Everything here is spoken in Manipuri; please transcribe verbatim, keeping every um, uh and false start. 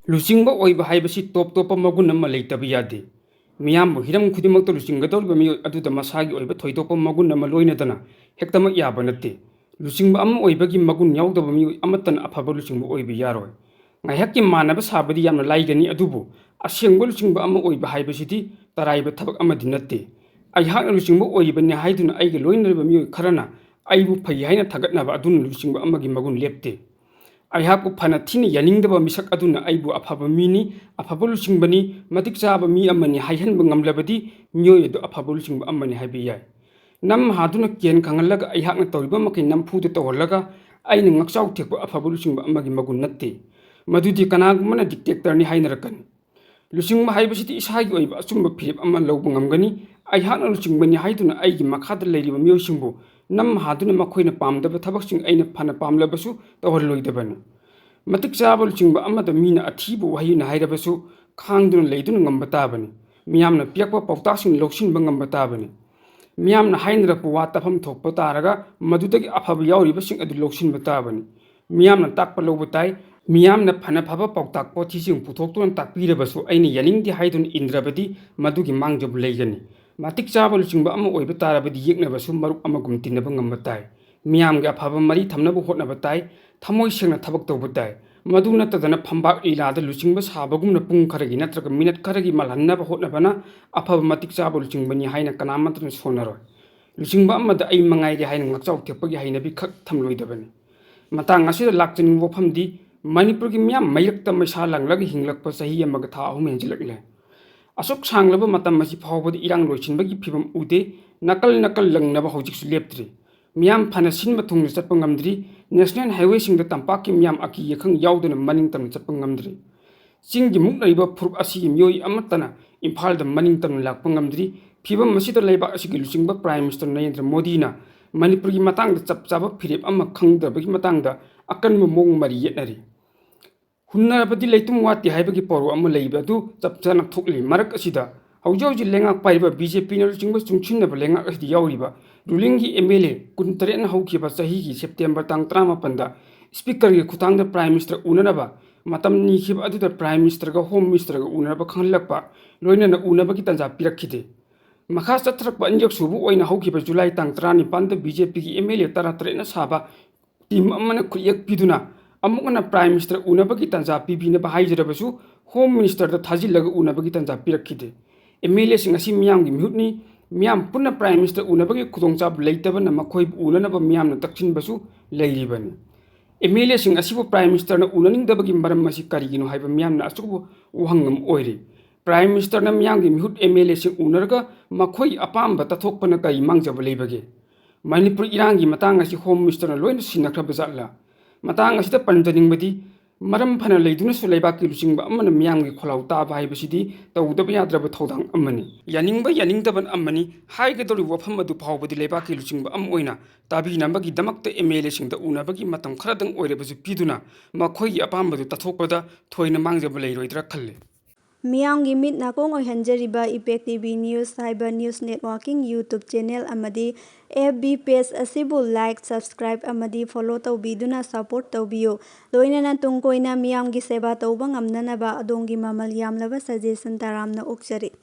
ꯂꯨꯆꯤꯡꯕ ꯑꯣꯏꯕ ꯍꯥꯏꯕꯁꯤ ꯇꯣꯞ ꯇꯣꯞꯄ ꯃꯒꯨꯟ ꯑꯃ ꯂꯩꯇꯕ ꯌꯥꯗꯦ꯫ ꯃꯤꯌꯥꯝꯕꯨ ꯍꯤꯔꯝ ꯈꯨꯗꯤꯡꯃꯛꯇ ꯂꯨꯆꯤꯡꯒꯗꯧꯔꯤꯕ ꯃꯤꯑꯣꯏ ꯑꯗꯨꯗ ꯃꯁꯥꯒꯤ ꯑꯣꯏꯕ ꯊꯣꯏꯗꯣꯛꯄ ꯃꯒꯨꯟ ꯑꯃ ꯂꯣꯏꯅꯗꯅ ꯍꯦꯛꯇꯃꯛ ꯌꯥꯕ ꯅꯠꯇꯦ꯫ ꯂꯨꯆꯤꯡꯕ ꯑꯃ ꯑꯣꯏꯕꯒꯤ ꯃꯒꯨꯟ ꯌꯥꯎꯗꯕ ꯃꯤꯑꯣꯏ ꯑꯃꯠꯇꯅ ꯑꯐꯕ ꯂꯨꯆꯤꯡꯕ ꯑꯣꯏꯕ ꯌꯥꯔꯣꯏ꯫ ꯉꯥꯏꯍꯥꯛꯀꯤ ꯃꯥꯟꯅꯕ ꯁꯥꯕꯗꯤ ꯌꯥꯝꯅ ꯂꯥꯏꯒꯅꯤ, ꯑꯗꯨꯕꯨ ꯑꯁꯦꯡꯕ ꯂꯨꯆꯤꯡꯕ ꯑꯃ ꯑꯣꯏꯕ ꯍꯥꯏꯕꯁꯤꯗꯤ ꯇꯔꯥꯏꯕ ꯊꯕꯛ ꯑꯃꯗꯤ ꯅꯠꯇꯦ꯫ ꯑꯩꯍꯥꯛꯅ ꯂꯨꯆꯤꯡꯕ ꯑꯣꯏꯔꯤꯕꯅꯤ ꯍꯥꯏꯗꯨꯅ ꯑꯩꯒ ꯂꯣꯏꯅꯔꯤꯕ ꯃꯤꯑꯣꯏ ꯈꯔꯅ ꯑꯩꯕꯨ ꯐꯩ ꯍꯥꯏꯅ ꯊꯥꯒꯠꯅꯕ ꯑꯗꯨꯅ ꯂꯨꯆꯤꯡꯕ ꯑꯃꯒꯤ ꯃꯒꯨꯟ ꯂꯦꯞꯇꯦ꯫ ꯑꯩꯍꯥꯛꯄꯨ ꯐꯅ ꯊꯤꯅ ꯌꯥꯅꯤꯡꯗꯕ ꯃꯤꯁꯛ ꯑꯗꯨꯅ ꯑꯩꯕꯨ ꯑꯐꯕ ꯃꯤꯅꯤ, ꯑꯐꯕ ꯂꯨꯆꯤꯡꯕꯅꯤ, ꯃꯇꯤꯛ ꯆꯥꯕ ꯃꯤ ꯑꯃꯅꯤ ꯍꯥꯏꯍꯟꯕ ꯉꯝꯂꯕꯗꯤ ꯃꯤꯑꯣꯏ ꯑꯗꯨ ꯑꯐꯕ ꯂꯨꯆꯤꯡꯕ ꯑꯃꯅꯤ ꯍꯥꯏꯕ ꯌꯥꯏ꯫ ꯅꯝ ꯍꯥꯗꯨꯅ ꯀꯦꯟ ꯈꯪꯍꯜꯂꯒ ꯑꯩꯍꯥꯛꯅ ꯇꯧꯔꯤꯕ ꯃꯈꯩ ꯅꯝꯐꯨꯗ ꯇꯧꯍꯜꯂꯒ ꯑꯩꯅ ꯉꯛꯆꯥꯎ ꯊꯦꯛꯄ ꯑꯐꯕ ꯂꯨꯆꯤꯡꯕ ꯑꯃꯒꯤ ꯃꯒꯨꯟ ꯅꯠꯇꯦ꯫ ꯃꯗꯨꯗꯤ ꯀꯅꯥꯒꯨꯝꯕꯅ dictator ꯅꯤ ꯍꯥꯏꯅꯔꯛꯀꯅꯤ꯫ ꯂꯨꯆꯤꯡꯕ ꯍꯥꯏꯕꯁꯤꯗꯤ ꯏꯁꯥꯒꯤ ꯑꯣꯏꯕ ꯑꯆꯨꯝꯕ ꯐꯤꯔꯦꯞ ꯑꯃ ꯂꯧꯕ ꯉꯝꯒꯅꯤ꯫ ꯑꯩꯍꯥꯛꯅ ꯂꯨꯆꯤꯡꯕꯅꯤ ꯍꯥꯏꯗꯨꯅ ꯑꯩꯒꯤ ꯃꯈꯥꯗ ꯂꯩꯔꯤꯕ ꯃꯤꯑꯣꯏꯁꯤꯡꯕꯨ ꯅꯝ ꯍꯥꯗꯨꯅ ꯃꯈꯣꯏꯅ ꯄꯥꯝꯗꯕ ꯊꯕꯛꯁꯤꯡ ꯑꯩꯅ ꯐꯅ ꯄꯥꯝꯂꯕꯁꯨ ꯇꯧꯍꯜꯂꯣꯏꯗꯕꯅꯤ꯫ ꯃꯇꯤꯛ ꯆꯥꯕ ꯂꯨꯆꯤꯡꯕ ꯑꯃꯗ ꯃꯤꯅ ꯑꯊꯤꯕ ꯋꯥꯍꯩꯅ ꯍꯥꯏꯔꯕꯁꯨ ꯈꯥꯡꯗꯨꯅ ꯂꯩꯗꯨꯅ ꯉꯝꯕ ꯇꯥꯕꯅꯤ꯫ ꯃꯤꯌꯥꯝꯅ ꯄꯤꯔꯛꯄ ꯄꯥꯎꯇꯥꯛꯁꯤꯡ ꯂꯧꯁꯤꯟꯕ ꯉꯝꯕ ꯇꯥꯕꯅꯤ꯫ ꯃꯤꯌꯥꯝꯅ ꯍꯥꯏꯅꯔꯛꯄ ꯋꯥ ꯇꯥꯐꯝ ꯊꯣꯛꯄ ꯇꯥꯔꯒ ꯃꯗꯨꯗꯒꯤ ꯑꯐꯕ ꯌꯥꯎꯔꯤꯕꯁꯤꯡ ꯑꯗꯨ ꯂꯧꯁꯤꯟꯕ ꯇꯥꯕꯅꯤ꯫ ꯃꯤꯌꯥꯝꯅ ꯇꯥꯛꯄ ꯂꯧꯕ ꯇꯥꯏ꯫ ꯃꯤꯌꯥꯝꯅ ꯐꯅ ꯐꯕ ꯄꯥꯎꯇꯥꯛ ꯄꯣꯊꯤꯁꯤꯡ ꯄꯨꯊꯣꯛꯇꯨꯅ ꯇꯥꯛꯄꯤꯔꯕꯁꯨ ꯑꯩꯅ ꯌꯥꯅꯤꯡꯗꯦ ꯍꯥꯏꯗꯨꯅ ꯏꯟꯗ꯭ꯔꯕꯗꯤ ꯃꯗꯨꯒꯤ ꯃꯥꯡꯖꯕ ꯂꯩꯒꯅꯤ꯫ ꯃꯇꯤꯛ ꯆꯥꯕ ꯂꯨꯆꯤꯡꯕ ꯑꯃ ꯑꯣꯏꯕ ꯇꯥꯔꯕꯗꯤ ꯌꯦꯛꯅꯕꯁꯨ ꯃꯔꯨꯞ ꯑꯃꯒꯨꯝ ꯇꯤꯟꯅꯕ ꯉꯝꯕ ꯇꯥꯏ꯫ ꯃꯤꯌꯥꯝꯒꯤ ꯑꯐꯕ ꯃꯔꯤ ꯊꯝꯅꯕ ꯍꯣꯠꯅꯕ ꯇꯥꯏ꯫ ꯊꯃꯣꯏ ꯁꯦꯡꯅ ꯊꯕꯛ ꯇꯧꯕ ꯇꯥꯏ꯫ ꯃꯗꯨ ꯅꯠꯇꯗꯅ ꯐꯝꯕꯥꯛ ꯂꯤꯂꯥꯗ ꯂꯨꯆꯤꯡꯕ ꯁꯥꯕꯒꯨꯝꯅ ꯄꯨꯡ ꯈꯔꯒꯤ ꯅꯠꯇ꯭ꯔꯒ ꯃꯤꯅꯠ ꯈꯔꯒꯤ ꯃꯥꯜꯍꯟꯅꯕ ꯍꯣꯠꯅꯕꯅ ꯑꯐꯕ ꯃꯇꯤꯛ ꯆꯥꯕ ꯂꯨꯆꯤꯡꯕꯅꯤ ꯍꯥꯏꯅ ꯀꯅꯥꯃꯠꯇꯅ ꯁꯣꯟꯅꯔꯣꯏ꯫ ꯂꯨꯆꯤꯡꯕ ꯑꯃꯗ ꯑꯩ ꯃꯉꯥꯏꯔꯦ ꯍꯥꯏꯅ ꯉꯥꯛꯆꯥꯎ ꯊꯦꯛꯄꯒꯤ ꯍꯩꯅꯕꯤ ꯈꯛ ꯊꯝꯂꯣꯏꯗꯕꯅꯤ꯫ ꯃꯇꯥꯡ ꯑꯁꯤꯗ ꯂꯥꯛꯆꯅꯤꯡꯕ ꯋꯥꯐꯝꯗꯤ, ꯃꯅꯤꯄꯨꯔꯒꯤ ꯃꯤꯌꯥꯝ ꯃꯩꯔꯛꯇ ꯃꯩꯁꯥ ꯂꯥꯡꯂꯒ ꯍꯤꯡꯂꯛꯄ ꯆꯍꯤ ꯑꯃꯒ ꯊꯥ ꯑꯍꯨꯝ ꯍꯦꯟꯖꯤꯜꯂꯛꯂꯦ꯫ ꯑꯁꯨꯛ ꯁꯥꯡꯂꯕ ꯃꯇꯝ ꯑꯁꯤ ꯐꯥꯎꯕꯗ ꯏꯔꯥꯡ ꯂꯣꯏꯁꯤꯟꯕꯒꯤ ꯐꯤꯕꯝ ꯎꯗꯦ꯫ ꯅꯥꯀꯜ ꯅꯥꯀꯜ ꯂꯪꯅꯕ ꯍꯧꯖꯤꯛꯁꯨ ꯂꯦꯞꯇ꯭ꯔꯤ꯫ ꯃꯤꯌꯥꯝ ꯐꯅ ꯁꯤꯟꯕ ꯊꯨꯡꯅ ꯆꯠꯄ ꯉꯝꯗ꯭ꯔꯤ꯫ National Highway ꯁꯤꯡꯗ ꯇꯝꯄꯥꯛꯀꯤ ꯃꯤꯌꯥꯝ ꯑꯀꯤ ꯑꯈꯪ ꯌꯥꯎꯗꯅ ꯃꯅꯤꯡ ꯇꯝꯅ ꯆꯠꯄ ꯉꯝꯗ꯭ꯔꯤ꯫ ꯆꯤꯡꯒꯤ ꯃꯨꯛꯅꯔꯤꯕ ꯐꯨꯔꯨꯞ ꯑꯁꯤꯒꯤ ꯃꯤꯑꯣꯏ ꯑꯃꯠꯇꯅ ꯏꯝꯐꯥꯜꯗ ꯃꯅꯤꯡ ꯇꯝꯅ ꯂꯥꯛꯄ ꯉꯝꯗ꯭ꯔꯤ꯫ ꯐꯤꯕꯝ ꯑꯁꯤꯗ ꯂꯩꯕꯥꯛ ꯑꯁꯤꯒꯤ ꯂꯨꯆꯤꯡꯕ Prime Minister ꯅꯔꯦꯟꯗ꯭ꯔ ꯃꯣꯗꯤꯅ ꯃꯅꯤꯄꯨꯔꯒꯤ ꯃꯇꯥꯡꯗ ꯆꯞ ꯆꯥꯕ ꯐꯤꯔꯦꯞ ꯑꯃ ꯈꯪꯗꯕꯒꯤ ꯃꯇꯥꯡꯗ ꯑꯀꯟꯕ ꯃꯑꯣꯡ ꯃꯔꯤ ꯌꯦꯠꯅꯔꯤ꯫ ꯍꯨꯟꯅꯔꯕꯗꯤ ꯂꯩꯇꯨꯝ ꯋꯥꯠꯇꯦ ꯍꯥꯏꯕꯒꯤ ꯄꯥꯎꯔꯧ ꯑꯃ ꯂꯩꯕ ꯑꯗꯨ ꯆꯞ ꯆꯥꯅ ꯊꯣꯛꯂꯤ꯫ ꯃꯔꯛ ꯑꯁꯤꯗ ꯍꯧꯖꯤꯛ ꯍꯧꯖꯤꯛ ꯂꯩꯉꯥꯛ ꯄꯥꯏꯔꯤꯕ BJP ꯅ ꯂꯨꯆꯤꯡꯕ ꯆꯨꯡꯁꯤꯟꯅꯕ ꯂꯩꯉꯥꯛ ꯑꯁꯤꯗ ꯌꯥꯎꯔꯤꯕ ruling ꯒꯤ MLA ꯀꯨꯟꯇꯔꯦꯠꯅ ꯍꯧꯈꯤꯕ ꯆꯍꯤꯒꯤ September ꯇꯥꯡ ꯇꯔꯥꯃꯥꯄꯟꯗ Speaker ꯒꯤ ꯈꯨꯠꯊꯥꯡꯗ Prime Minister ꯎꯅꯅꯕ ꯃꯇꯝ ꯅꯤꯈꯤꯕ ꯑꯗꯨꯗ Prime Ministerꯒ Home Ministerꯒ ꯎꯅꯔꯕ ꯈꯪꯍꯜꯂꯛꯄ, ꯂꯣꯏꯅꯅ ꯎꯅꯕꯒꯤ ꯇꯥꯟꯖꯥ ꯄꯤꯔꯛꯈꯤꯗꯦ꯫ ꯃꯈꯥ ꯆꯠꯊꯔꯛꯄ ꯑꯅꯤꯔꯛ ꯁꯨꯕ ꯑꯣꯏꯅ ꯍꯧꯈꯤꯕ July ꯇꯥꯡ ꯇꯔꯥꯅꯤꯄꯥꯟꯗ BJPꯒꯤ MLA ꯇꯔꯥꯇꯔꯦꯠꯅ ꯁꯥꯕ team ꯑꯃꯅ ꯈꯨꯠꯌꯦꯛ ꯄꯤꯗꯨꯅ ꯑꯃꯨꯛ ꯍꯟꯅ Prime Minister ꯎꯅꯕꯒꯤ ꯇꯥꯟꯖꯥ ꯄꯤꯕꯤꯅꯕ ꯍꯥꯏꯖꯔꯕꯁꯨ Home Ministerꯗ ꯊꯥꯖꯤꯜꯂꯒ ꯎꯅꯕꯒꯤ ꯇꯥꯟꯖꯥ ꯄꯤꯔꯛꯈꯤꯗꯦ꯫ MLAꯁꯤꯡ ꯑꯁꯤ ꯃꯤꯌꯥꯝꯒꯤ ꯃꯤꯍꯨꯠꯅꯤ, ꯃꯤꯌꯥꯝ ꯄꯨꯟꯅ Prime Minister ꯎꯅꯕꯒꯤ ꯈꯨꯗꯣꯡꯆꯥꯕ ꯂꯩꯇꯕꯅ ꯃꯈꯣꯏꯕꯨ ꯎꯅꯅꯕ ꯃꯤꯌꯥꯝꯅ ꯇꯛꯁꯤꯟꯕꯁꯨ ꯂꯩꯔꯤꯕꯅꯤ꯫ MLAꯁꯤꯡ ꯑꯁꯤꯕꯨ Prime Ministerꯅ ꯎꯅꯅꯤꯡꯗꯕꯒꯤ ꯃꯔꯝ ꯑꯁꯤ ꯀꯔꯤꯒꯤꯅꯣ ꯍꯥꯏꯕ ꯃꯤꯌꯥꯝꯅ ꯑꯆꯧꯕ ꯋꯥꯍꯪ ꯑꯃ ꯑꯣꯏꯔꯤ꯫ Prime Ministerꯅ ꯃꯤꯌꯥꯝꯒꯤ ꯃꯤꯍꯨꯠ MLAꯁꯤꯡ ꯎꯅꯔꯒ ꯃꯈꯣꯏ ꯑꯄꯥꯝꯕ ꯇꯥꯊꯣꯛꯄꯅ ꯀꯔꯤ ꯃꯥꯡꯖꯕ ꯂꯩꯕꯒꯦ? ꯃꯅꯤꯄꯨꯔ ꯏꯔꯥꯡꯒꯤ ꯃꯇꯥꯡ ꯑꯁꯤ Home Ministerꯅ ꯂꯣꯏꯅ ꯁꯤꯟꯅꯈ꯭ꯔꯕ ꯖꯥꯠꯂꯥ? ꯃꯇꯥꯡ ꯑꯁꯤꯗ ꯄꯟꯖꯅꯤꯡꯕꯗꯤ, ꯃꯔꯝ ꯐꯅ ꯂꯩꯗꯨꯅꯁꯨ ꯂꯩꯕꯥꯛꯀꯤ ꯂꯨꯆꯤꯡꯕ ꯑꯃꯅ ꯃꯤꯌꯥꯝꯒꯤ ꯈꯣꯜꯂꯥꯎ ꯇꯥꯕ ꯍꯥꯏꯕꯁꯤꯗꯤ ꯇꯧꯗꯕ ꯌꯥꯗ꯭ꯔꯕ ꯊꯧꯗꯥꯡ ꯑꯃꯅꯤ꯫ ꯌꯥꯅꯤꯡꯕ ꯌꯥꯅꯤꯡꯗꯕ ꯑꯃꯅꯤ, ꯍꯥꯏꯒꯗꯧꯔꯤꯕ ꯋꯥꯐꯝ ꯑꯗꯨ ꯐꯥꯎꯕꯗꯤ ꯂꯩꯕꯥꯛꯀꯤ ꯂꯨꯆꯤꯡꯕ ꯑꯃ ꯑꯣꯏꯅ ꯇꯥꯕꯤꯅꯕꯒꯤꯗꯃꯛꯇ MLAꯁꯤꯡꯗ ꯎꯅꯕꯒꯤ ꯃꯇꯝ ꯈꯔꯗꯪ ꯑꯣꯏꯔꯕꯁꯨ ꯄꯤꯗꯨꯅ ꯃꯈꯣꯏꯒꯤ ꯑꯄꯥꯝꯕꯗꯨ ꯇꯥꯊꯣꯛꯄꯗ ꯊꯣꯏꯅ ꯃꯥꯡꯖꯕ ꯂꯩꯔꯣꯏꯗ꯭ꯔꯥ ꯈꯜꯂꯤ꯫ ꯃꯤꯌꯥꯝꯒꯤ ꯃꯤꯠ ꯅꯥꯀꯣꯡ ꯑꯣꯏꯍꯟꯖꯔꯤꯕ Impact TV News ꯍꯥꯏꯕ news networking YouTube channel ꯑꯃꯗꯤ FB page ꯑꯁꯤꯕꯨ like, subscribe ꯑꯃꯗꯤ follow ꯇꯧꯕꯤꯗꯨꯅ support ꯇꯧꯕꯤꯌꯨ꯫ ꯂꯣꯏꯅꯅ ꯇꯨꯡ ꯀꯣꯏꯅ ꯃꯤꯌꯥꯝꯒꯤ ꯁꯦꯕꯥ ꯇꯧꯕ ꯉꯝꯅꯅꯕ ꯑꯗꯣꯝꯒꯤ ꯃꯃꯜ ꯌꯥꯝꯂꯕ suggestion ꯇꯔꯥꯝꯅ ꯑꯣꯛꯆꯔꯤ꯫